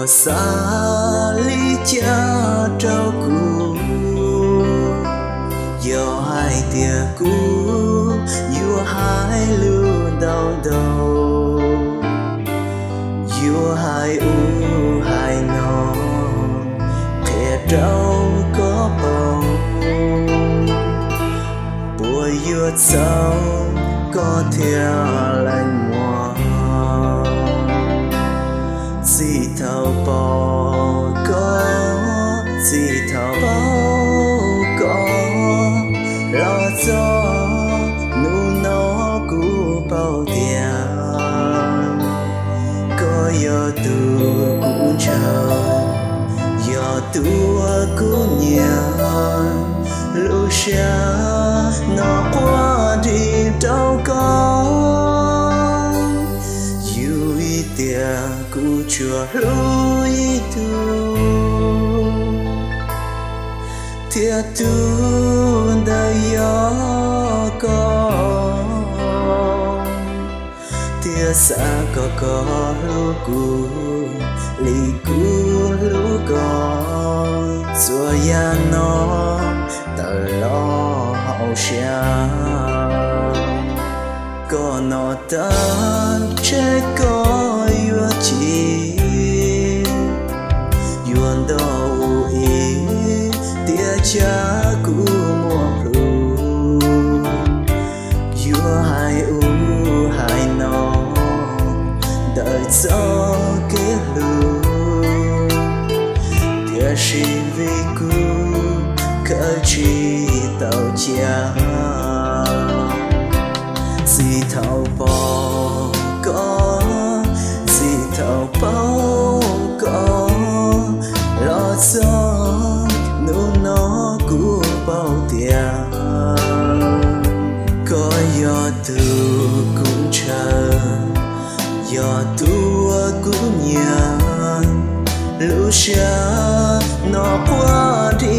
Xav li cas rau kuv, yog hais tias kuv yuav hais lus ntau ntau, yuav hais ub hais no qhia rau koj paub, puas yuav txaus koj thiaj lees muag. Txij thaum pom koj, txij thaum paub koj los txog hnub no, kuv paub tias koj yog tus kuv ntshaw, yog tus uas kuv nyiam. Lub siab no quaj dim rau koj, yus ib tiam kuv tsuas hlub ib tug, thiab tus ntawd yog koj. Thiab xav kom koj hlub kuv li kuv hlub koj, txhua yam no tawm los hauv siab. Koj noj tag ntshe koj yuav chim, yuav nto ub ib tiam cia kuv muaj plhus, yuav hais ub hais no ntawm txoj kev hlub, tiam sis vim kuv khaws tsis tau cia. Txij thaum pom koj, txij thaum paub koj los txog hnub no, kuv paub tias koj yog tus kuv ntshaw, yog tus uas kuv nyiam. Lub siab no quaj dim